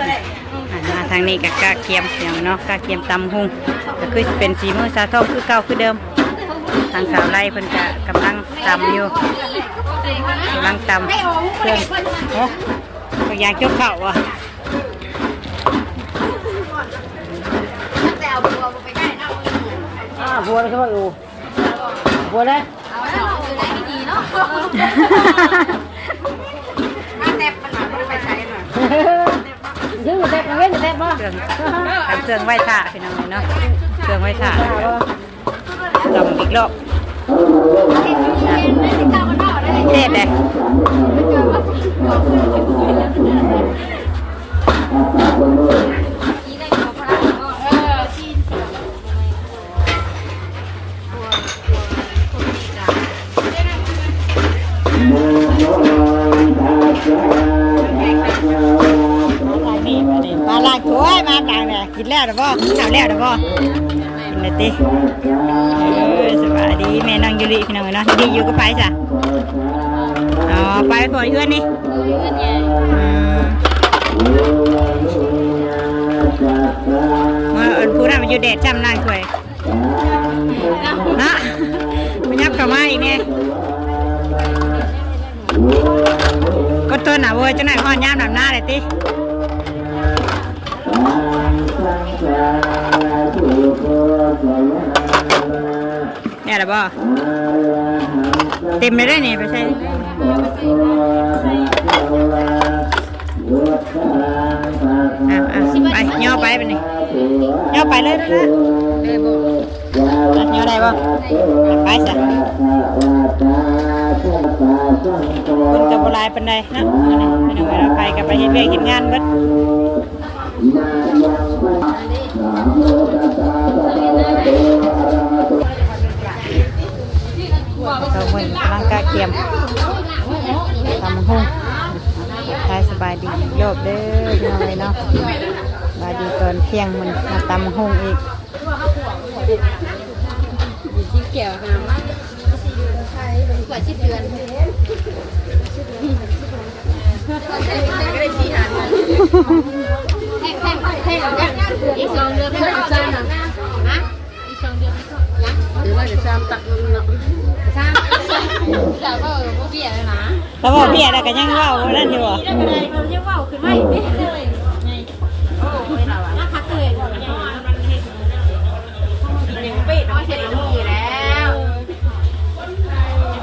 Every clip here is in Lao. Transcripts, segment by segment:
ອ່າ ມາທາງນີ້ກໍກະກຽມເນາະ ກະກຽມຕຳຫຸ່ງ ກໍຄືຊິເປັນຝີມືສາວທອງຄືເກົ່າຄືເດີມ. ທາງສາວໄລເພິ່ນກະກຳລັງຕຳຢູ່ ກຳລັງຕຳເຄື່ອງ. ໂອ້ ບັກຢ່າງຈົກເຂົ້າບໍ່? ອ່າ ຫົວເລີຍ ຫົວເລີຍ. ເຄື່ອງ ເຄື່ອງໄຫວ້ພະພີ່ນ້ອງເອີຍເນາະ ເຄື່ອງໄຫວ້ພະ ຕ້ອງອີກລອບ ແຊບເດ້. ມາລ້າງຖ້ວຍ ມາລ້າງແດ່. ກິນແລ້ວແລ້ວບໍ່? ກິນເຂົ້າແລ້ວແລ້ວບໍ່? ກິນແລ້ວຕິ? ເອີ ສະບາຍດີແມ່ນ້ອງຢູລິພີ່ນ້ອງເອີຍເນາະ. ຢູ່ກັບໃຜຊະ? ອໍ ໄປພໍ່ເຮືອນນີ້. ອືມ ມາ ອັນຜູ້ນັ້ນມັນຢູ່ແດດຊ້ຳ ລ້າງຖ້ວຍເນາະ. ມາຫຍັບເຂົ້າມາອີກແດ່. ກໍທົນນະເວີຍ ຈັກໜ້ອຍຮອດຍາມດຳນາແລ້ວຕິ. ແລ້ວລະບໍ່? ເຕັມແລ້ວເດ້ນີ້ ໄປໃສ່ ອ່ະ ອ່ະ ໄປ ຍໍໄປບາດນີ້ ຍໍໄປເລີຍ ເລີຍ ເລີຍບໍ່? ຍໍໄດ້ບໍ່? ໄປຊະ. ຄົນກໍບໍ່ຫຼາຍປານໃດເນາະ ມື້ນີ້ພີ່ນ້ອງເອີຍເນາະ ໃຜກໍໄປເຮັດວຽກເຮັດງານເບິດ. ເຂົາເພິ່ນກຳລັງກະກຽມຕຳບັກຫຸ່ງ. ທັກທາຍສະບາຍດີອີກລອບເດີພີ່ນ້ອງເອີຍເນາະ ສະບາຍດີຕອນທ່ຽງ ມື້ນີ້ມາຕຳບັກຫຸ່ງອີກ. ອີກສອງເດືອນເປັນສາມນະ ຮະ ອີກສອງເດືອນເປັນສາມ ຫຼືວ່າຈະສາມຕັກເນາະ ສາມ ແລ້ວກໍບໍ່ເບ້ຍແລ້ວນະ. ລາວເວົ້າເບ້ຍແລ້ວກໍຍັງເວົ້ານັ້ນຢູ່ບໍ່? ຍັງເວົ້າຂຶ້ນມາອີກເດ້. ໂອ້ຍ ລາວລະພັກເລີຍ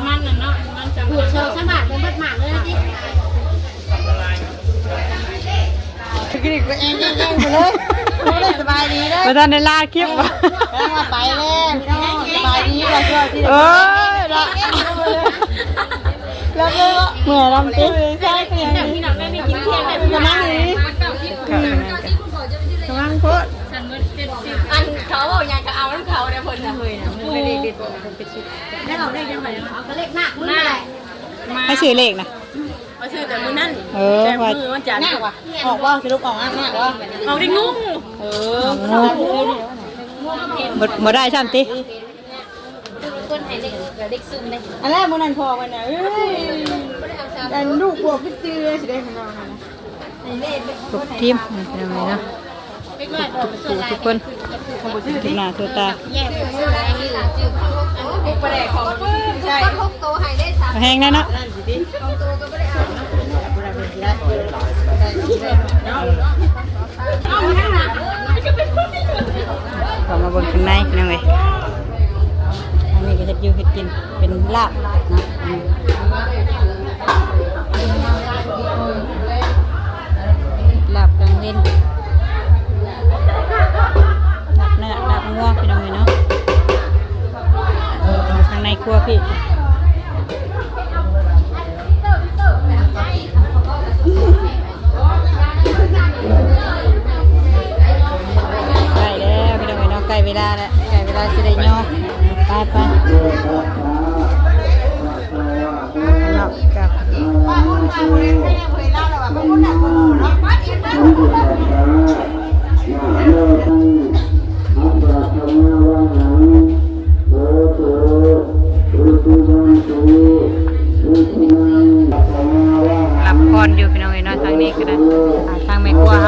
ມັນນັ້ນເນາະ ມັນຈະ ສອງສາມບາດ ເບິດໝາກເລີຍຕິ. ຄືກິນແອງໆໄປເລີຍ ບໍ່ໄດ້ສະບາຍດີເລີຍ ບໍ່ທັນໄດ້ລາຄລິບ. ເອີ ກຳລັງວ່າໄປແລ້ວພີ່ນ້ອງ ສະບາຍດີ ວ່າຊິ ເອີ ລະ ລະ ເມື່ອຍລຳຕິ ກຳລັງນີ້ ກຳລັງໂພດ. ອັນເຂົາເວົ້າຫຍັງກໍເອົານຳເຂົາເດ້ ເພິ່ນນະ ເຮີຍນະ ບໍ່ໄດ້ເດັດ ເອົາເລກນະ ໃຜຊື້ເລກນະ? ຂ້ອຍຊື້ແຕ່ມື້ນັ້ນ ເອີ ແຕ່ມື້ວັນຈັນ ອອກບໍ່? ສະຫຼຸບອອກ ອອກບໍ່? ອອກໄດ້ງຸ່ງ ເອີ ງຸ່ງ ບໍ່ ບໍ່ໄດ້ຊ້ຳຕິ. ອັນແລກມື້ນັ້ນພໍ່ເພິ່ນນະ ເອີຍ ອັນລູກພວກຄືຈື່ຊິໄດ້ຂະໜາດນັ້ນນະ. ທຸກທີມ ພີ່ນ້ອງເອີຍເນາະ ທຸກຜູ້ທຸກຄົນ ທຸກໜ້າທຸກຕາ. ແຮງແນ່ເນາະ ເຂົ້າມາເບິ່ງຂ້າງໃນພີ່ນ້ອງເອີຍ. ອັນນີ້ກໍເຮັດຢູ່ເຮັດກິນ ເປັນລາບເນາະ ລາບກາງເວັນ ລາບເນື້ອ ລາບງົວ ພີ່ນ້ອງເອີຍເນາະ. ທາງໃນຄົວພີ້ ໃກ້ແລ້ວພີ່ນ້ອງເອີຍເນາະ ໃກ້ເວລາແລ້ວ ໃກ້ເວລາຊິໄດ້ຍໍ ໄປໆ ເນາະ ກັບ ຮັບພອນຢູ່ພີ່ນ້ອງເອີຍເນາະ ທາງນີ້ກໍໄດ້ ອ່າ ທາງແມ່ຄົວເຮົ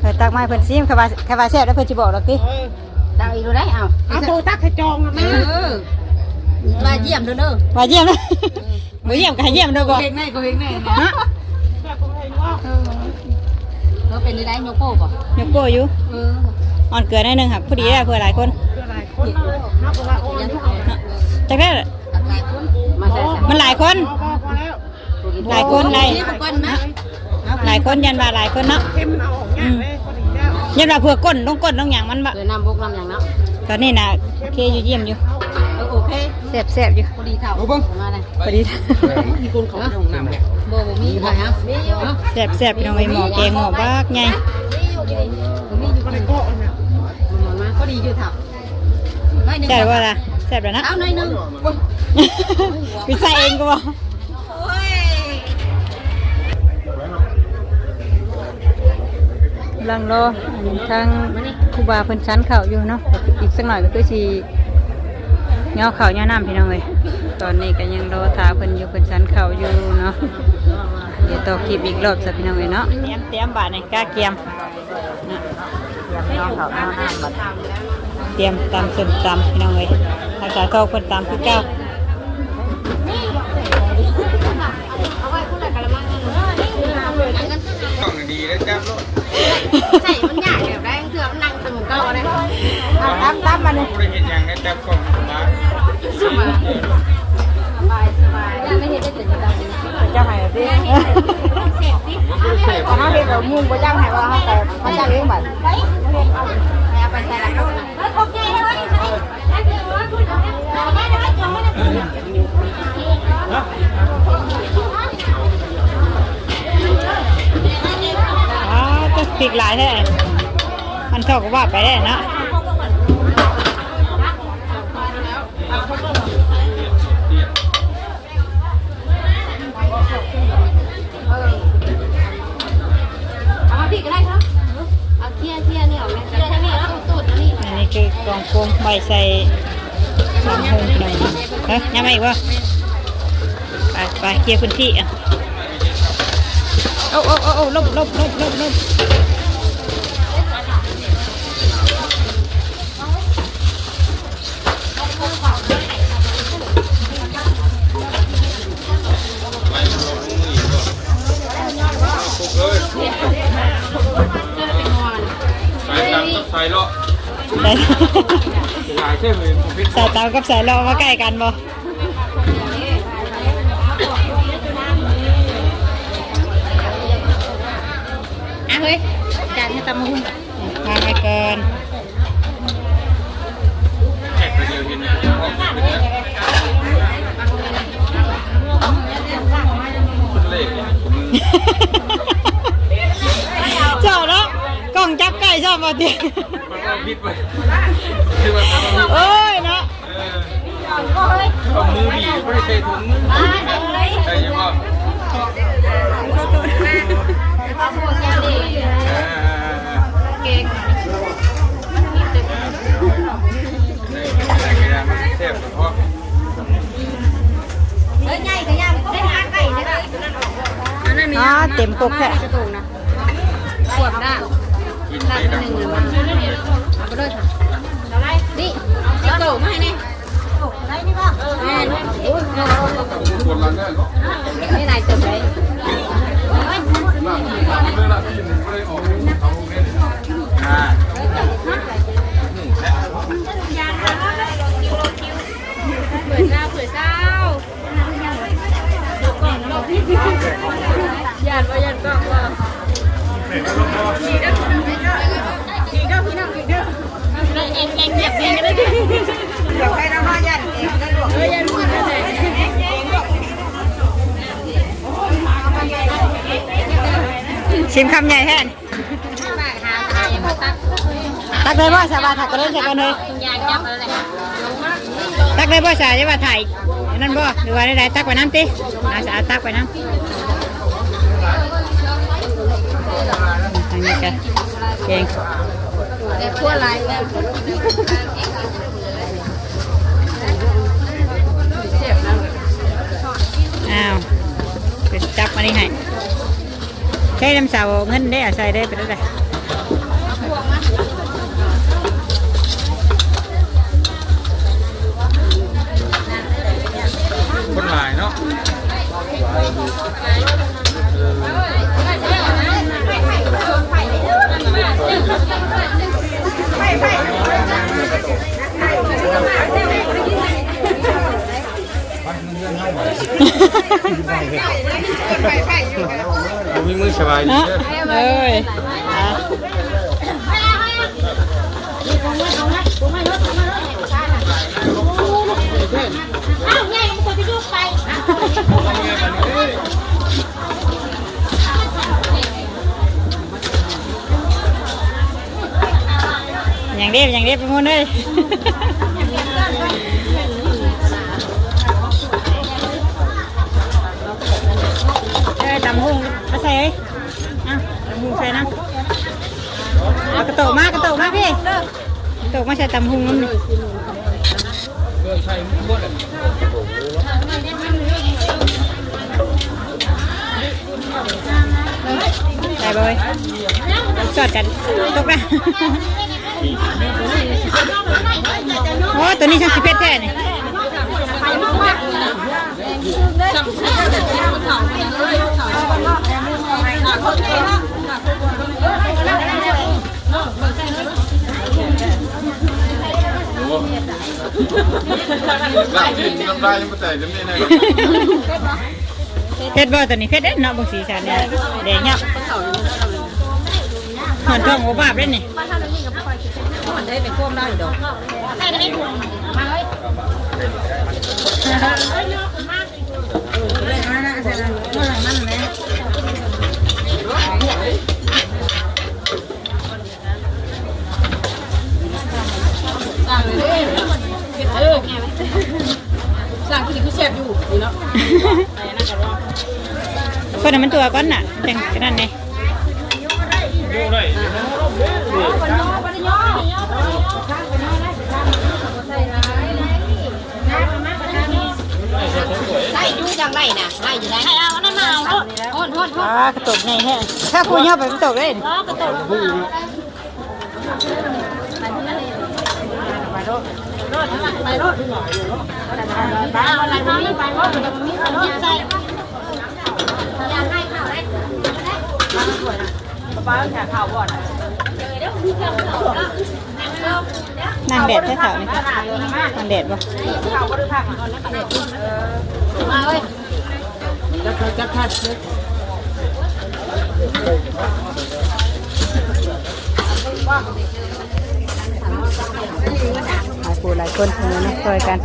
ເອີ ຕັກມາໃຫ້ເພິ່ນຊີມ ຄັນວ່າ ຄັນວ່າແຊບແລ້ວເພິ່ນຊິບອກດອກຕິ. ເອີ ຕັກອີກໂລດໄດ໋. ເອົາ ເອົາໂຕຕັກໃຫ້ຈອງນຳ ເອີ ວ່າຢ້ຽມເດີເດີ ວ່າຢ້ຽມເດີ. ບໍ່ຢ້ຽມກໍໃຫ້ຢ້ຽມໂດບໍ່. ເຮັດໄດ້ກໍເຮັດໄດ້ນະ ເນາະ. ເອີ ເປັນໄດ້ ຍົກໂປ້ບໍ່? ຍົກໂປ້ຢູ່. ເອີ ອ່ອນເກືອໜ້ອຍໜຶ່ງ ຫາກພໍດີແລ້ວ ເພື່ອຫຼາຍຄົນ. ເພື່ອຫຼາຍຄົນເນາະ ເພາະວ່າອ່ອນຢູ່ ຈັກໄດ້ ມັນຫຼາຍຄົນ ພໍ ພໍແລ້ວ. ຫຼາຍຄົນໄດ໋ ຫຼາຍຄົນ ຢ້ານວ່າຫຼາຍຄົນເນາະ. ຢ້ານວ່າເພື່ອກົ້ນ ລົງກົ້ນລົງຫຍັງມັນບໍ່ ເພື່ອນ້ຳບົກນ້ຳຫຍັງເນາະ. ຕອນນີ້ນະ ໂອເຄຢູ່ ຢ້ຽມຢູ່. ເອີ ໂອເຄ ແຊບໆຢູ່ ພໍດີເທົ່າ ເອົາເບິ່ງ ມາໄດ້ ພໍດີ. ມີຄົນເຂົ້າໄປຫ້ອງນ້ຳບໍ່? ບໍ່ ບໍ່ມີ. ແຊບໆ ພີ່ນ້ອງເອີຍ ໝໍ້ແກງງອກບັກໃຫຍ່. ບໍ່ມີຢູ່ ບໍ່ໄດ້ເກາະນະ ມາໆ ພໍດີຢູ່ເທົ່າ. ແຊບບໍ່ລະ? ແຊບແລ້ວນະ ເອົາໜ້ອຍໜຶ່ງ ໄປໃສ່ເອງກໍບໍ່. ໂອ້ຍ ກຳລັງລໍທາງຄູບາເພິ່ນສັນເຂົ້າຢູ່ເນາະ. ອີກສັກໜ້ອຍກໍຄືຊິຍໍເຂົ້າຍໍນ້ຳ ພີ່ນ້ອງເອີຍ. ຕອນນີ້ກໍຍັງລໍຖ້າເພິ່ນຢູ່ ເພິ່ນສັນເຂົ້າຢູ່ເນາະ. ດຽວຕໍ່ຄລິບອີກລອບຊະ ພີ່ນ້ອງເອີຍເນາະ. ຕຽມ ຕຽມບາດນີ້ ກະກຽມ ຕຽມເຂົ້າເອົານ້ຳບັດ ຕຽມຕຳສົ້ມຕຳ ພີ່ນ້ອງເອີຍ. ທາງສາວທອງເພິ່ນຕຳຄືເກົ່າ. ຕ້ອງດີແລ້ວຈັບໂລດ ໃສ່ມັນຍາກແບບໃດ ເທື່ອມັນນັ່ງເທິງເກົ່າໄດ໋. ຕຳ ຕຳ ຕຳບັດນີ້ ບໍ່ໄດ້ເຮັດຫຍັງນະ ຈັບກ້ອງສະບາຍ ສະບາຍ ສະບາຍ ສະບາຍ. ເຈົ້າໃຫ້ຕິ ເຮົາເຮັດແບບໝູ່ບໍ່ເຈົ້າໃຫ້ວ່າ ເຮົາກໍມາຈັບເອງບັດ. ອ້າວ ຈັກພິກຫຼາຍແທ້ ມັນເທົ່າກັບວ່າໄປແລ້ວເນາະ. ເອີ ເອົາມາພີ້ກໍໄດ້ເນາະ ເອົາເຄຍ ເຄຍນີ້ອອກ ເຄຍທາງນີ້ເນາະ ຕູດໆ ອັນນີ້. ອັນນີ້ຄືກອງໂຟມໄວ້ໃສ່ສາມໂຮງ ພີ່ນ້ອງ. ເອີ ຍັງມາອີກບໍ່? ໄປ ໄປ ເຄຍພື້ນທີ່. ເອົາ ເອົາ ເອົາ ຫຼົບ ຫຼົບ ຫຼົບ ຫຼົບ ຫຼົບ. ສາຍຕຳກັບສາຍເລາະມາໃກ້ກັນບໍ່? ອ່ະເຮີ້ຍ ຈານໃຫ້ຕຳບັກຫຸ່ງ ວາງໄວ້ກ່ອນ. ຊອບເນາະ ກ້ອງຈັບໃກ້ຊອບບໍ່ຕິ. ໂອ້ຍເນາະ. ເອີ ເອົາມືບີບ ບໍ່ໄດ້ໃສ່ຖົງມື ໃສ່ຢູ່ບໍ່? ເກັ່ງ ແຊບສະເພາະ ອໍ ເຕັມປົກແທ້. ຂວດລະ ກິນໄດ້ດອກ ເອົາໄປເລີຍ ນີ້ ສິບໂຕມາໃຫ້ແນ່. ແມ່ນ ໂອ້ຍ ນີ້ຫຼາຍເຕີບເດ. ອ່າ ເຜີຍຊາວ ເຜີຍຊາວ. ຢ້ານບໍ່ ຢ້ານກ້ອງບໍ່? ດີເດີ ດີເດີ ພີ່ນ້ອງ ດີເດີ ແອງ ແອງ ແອງ ແອງ ຊິມຄຳໃຫຍ່ແທ້. ຕັກໄດ້ບໍ່ ສາວາດ ຕັກກະເລີນໃສ່ກ່ອນເລີຍ. ຕັກໄດ້ບໍ່ ສາວາດ ຢ່າວ່າຖ່າຍອັນນັ້ນບໍ່ ຫຼືວ່າໃດໆ? ຕັກໄປນຳຕິ ອາ ສາວາດ ຕັກໄປນຳ. ອັນນີ້ກະແກງ ແຕ່ຄົວຫຼາຍແລ້ວ. ອ້າວ ເພິ່ນຈັບອັນນີ້ໃຫ້ ໃຊ້ນຳສາວເງິນເດ້ ເອົາໃສ່ເດ້ ເປັນຈັ່ງໃດ? บ่มีมือสบายดีเด้อ เนาะ เอ้ย หยังเด้ หยังเด้ ไปหมดเลย เอ้ย ตำหุงมาใส่เอ้ย อ่ะ ตำหุงใส่นะ เอากระโตกมา กระโตกมาพี่ กระโตกมาใส่ตำหุงนำนี่ ได้บ่เอ้ย สอดกัน ตกนะ โอ้ ตัวนี้ช่างสิเผ็ดแท้นี่ เผ็ดบ่ตัวนี้ เผ็ดเด้เนาะ เบิ่งสีสันนี่ แดงยับ หอนท้องบ่บาปเด้นี่ สั่งกินคือแซ่บอยู่นี่เนาะ เพิ่นให้มันทั่วก่อนน่ะ จัง จังนั้นแหน่ ใส่อยู่จังได๋น่ะ ใส่อยู่ได๋ ให้เอาอันนั้นมาเอาโลด โหด โหด โหด อ่ากระตกใหญ่แท้ ถ้าผู้ย่อไปกระตกเด้ อ๋อกระตก นั่งแดดแท้ๆ นี่ นั่งแดดบ่ มาเอ้ย หลายผู้หลายคนเนาะ ช่วยกัน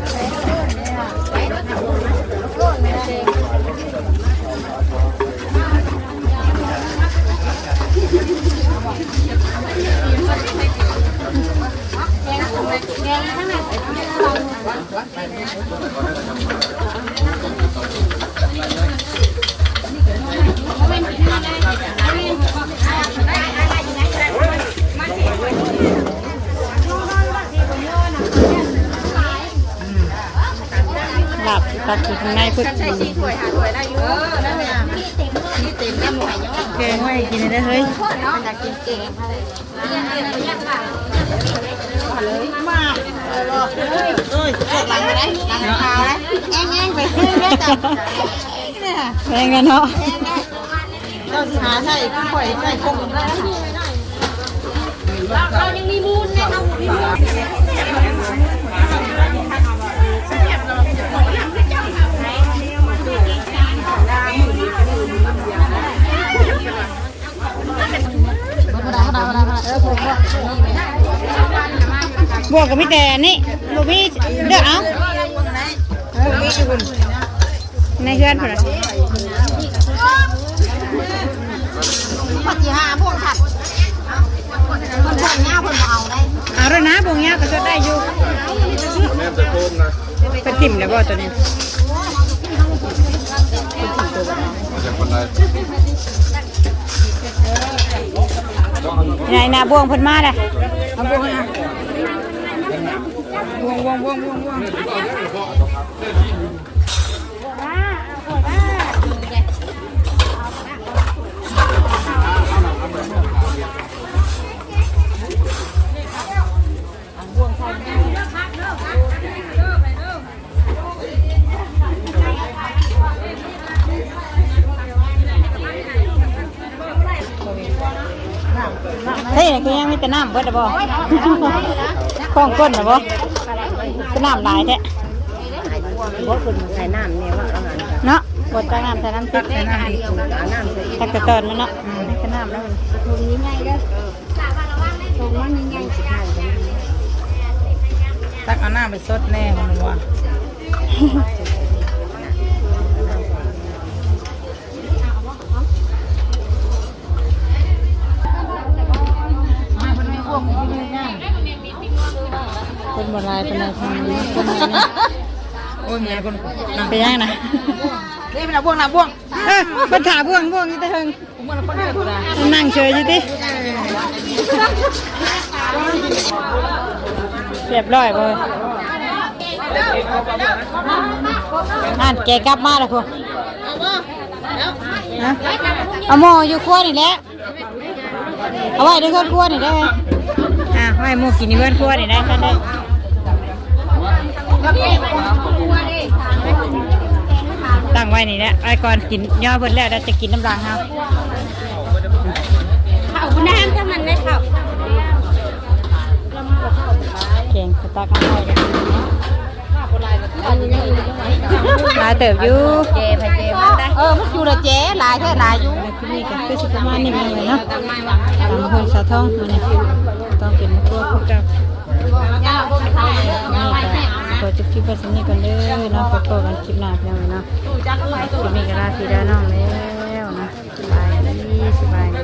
ลาบตักอยู่ข้างในพุ้น ใส่สี่ถ้วยห้าถ้วยได้อยู่ เออ นั่นแหละ มีเต็มแล้วหน่วยเนาะ แกงไว้กินได้เฮ้ย อยากกินแกง มา เอ้ย เอ้ย หลังไปไหน หลังคาไหน แง่งๆ ไปเรื่อยๆ จ้ะ แม่งกันเนาะ เจ้าสิหาใส่ คือข่อยใส่ครบหมดแล้ว เรา เรายังมีมูลนะ เรามีมูล บวกก็มีแต่อันนี้ บ่มีเลือกเอา บ่มีอยู่ ในเฮือนพุ่นน่ะ ปัจจิหาบ่วงขัด มันบ่วงยาวเพิ่นบ่เอาได้ เอาแล้วนะ บ่วงยาวก็สดได้อยู่ แม่นแต่โคมนะ เพิ่นถิ่มแล้วบ่ตัวนี้ มาจากคนใด ไหนนะ บ่วงเพิ่นมาแล้ว เอาบ่วงมา บ่วง บ่วง บ่วง บ่วง บ่วง เฮ้ย คือยัง ແຕ່ນ້ຳເບິດແລ້ວບໍ່? ຂອງກົ້ນນະບໍ່? ແຕ່ນ້ຳຫຼາຍແທ້. ບໍ່ ເພິ່ນໃສ່ນ້ຳແນ່ວ່າ ເອົາຫັ້ນ ເນາະ. ບໍ່ ຕັກນ້ຳໃສ່ນ້ຳ ຕັກໃສ່ນ້ຳອີກ ເອົານ້ຳໃສ່ອີກ ຕັກແຕ່ຕອນມັນເນາະ. ອືມ ຕັກແຕ່ນ້ຳແລ້ວມັນ ຖົງໃຫຍ່ໆເດີ ຖົງມັນໃຫຍ່ໆ ຕັກເອົານ້ຳໄປຊົດແນ່ເພິ່ນວ່າ. ຄົນບໍ່ຫຼາຍປານໃດທາງນີ້. ໂອ້ຍ ແມ່ນຄົນ ໄປຫຍັງນະ? ເດ້ ເພິ່ນເອົາບ່ວງ ນຳບ່ວງ ເອີ ເພິ່ນຖ້າບ່ວງ ບ່ວງຢູ່ແຕ່ເທິງ. ນັ່ງເຊີຍຢູ່ຕິ? ຮຽບຮ້ອຍບໍ່? ອັນແກກັບມາແລ້ວພຸ້ນ. ຮະ? ເອົາໝໍ້ຢູ່ຄົວນີ້ແຫຼະ ເອົາໄວ້ໃນເຮືອນຄົວນີ້ໄດ້. ອ່າ ໄວ້ໝູ່ກິນຢູ່ເຮືອນຄົວນີ້ໄດ້ ຊັ້ນເດີ. ຕັ້ງໄວ້ນີ້ແຫຼະ ໄວ້ກ່ອນ ກິນຍໍເພິ່ນແລ້ວ ແລ້ວຈະກິນນຳຫຼັງເຮົາ. ເຂົ້າບໍ່ນ້ຳທັງນັ້ນເລີຍ ເຂົ້າ ແກງກະຕັກເອົາໄວ້ ຫຼາຍເຕີບຢູ່ ແຈໄຜແຈມັນໄດ໋. ເອີ ມັນຢູ່ລະແຈ ຫຼາຍແທ້ ຫຼາຍຢູ່. ຄລິບນີ້ກໍຄືຊິປະມານນີ້ເນາະ ຕຳບັກຫຸ່ງສາວທອງມື້ນີ້ ຕ້ອງເປັນຄົວຄືເກົ່າ. ນີ້ກໍຂໍຈົບຄລິບໄວ້ສ່ຳນີ້ກ່ອນເດີເນາະ ພໍ້ກັນຄລິບໜ້າພີ່ນ້ອງເອີຍເນາະ. ຄລິບນີ້ກໍລາພີ່ລານ້ອງແລ້ວເນາະ ສະບາຍດີ ສະບາຍດີ.